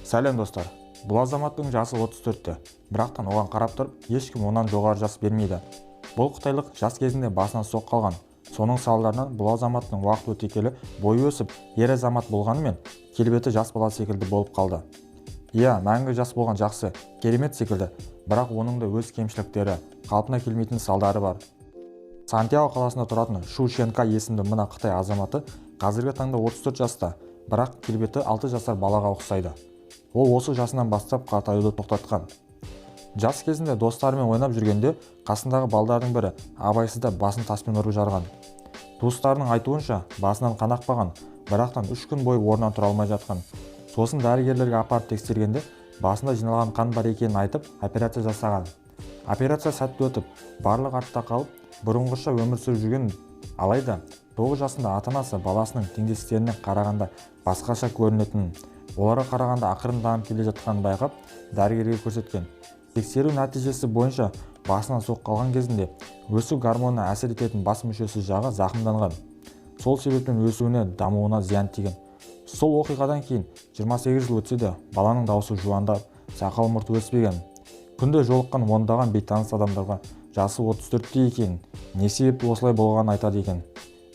Сәлем, достар! Бұл азаматтың жасы 34-те, бірақтан оған қарап тұрып ешкім онан жоғары жас бермейді. Бұл қытайлық жас кезінде басынан соққы алған. Соның салдарынан бұл азаматтың уақыт өте келе бойы өсіп, ер азамат болғанымен, келбеті жас бала секілді болып қалды. Иә, мәңгі жас болған жақсы, керемет секілді, бірақ оның да өз кемшіліктері, қалпына келмейтін салдары бар. Сантьяго қаласында тұратын Шу Ченка есімді мына қытай азаматы қазіргі таңда 34 жаста, бірақ келбеті 6 жасар балаға ұқсайды. Ол осы жасынан бастап қартаюды тоқтатқан. Жас кезінде достарымен ойнап жүргенде қасындағы балдардың бірі абайсызда басын таспен ұрып жарған. Туыстарының айтуынша, басынан қан ақпаған, бірақтан 3 күн бойы орнынан тұра алмай жатқан. Сосын дәрігерлерге апарып тексергенде басында жиналған қан бар екенін айтып, операция жасаған. Операция сәтті өтіп, барлық артта қалып, бұрынғыша өмір сүріп жүрген. Алайда 9 жасында ата-анасы баласының теңдестеріне қарағанда басқаша көрінетінін, оларға қарағанда ақырын дамып келе жатқанын байқап, дәрігерге көрсеткен. Тексеру нәтижесі бойынша басынан соққы алған кезінде өсу гормонына әсер ететін бас мүшесі жағы зақымданған. Сол себептен өсуіне, дамуына зиян тиген. Сол оқиғадан кейін 28 жыл өтсе де баланың даусы жуандап, сақал мұрты өспеген. Күнде жолыққан ондаған бейтаныс адамдарға жасы 34-те екенін, не себепті осылай болғанын айтады екен.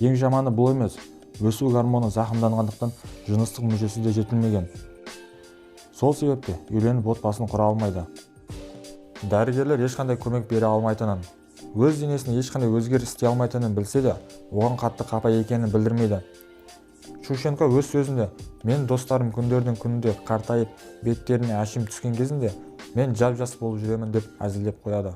Ең жаманы бұл емес, өсу гормоны зақымданғандықтан жыныстық мүшесі де жетілмеген. Сол себепті үйленіп, отбасын құра алмайды. Дәрігерлер ешқандай көмек бере алмайтынын, өз денесіне ешқандай өзгеріс істей алмайтынын білсе де, оған қатты қапа екенін білдірмейді. Шушенко өз сөзінде: «Мен достарым күндердің күнінде қартайып, беттеріне әшім түскен кезінде мен жап-жас болып жүремін», – деп әзілдеп қояды.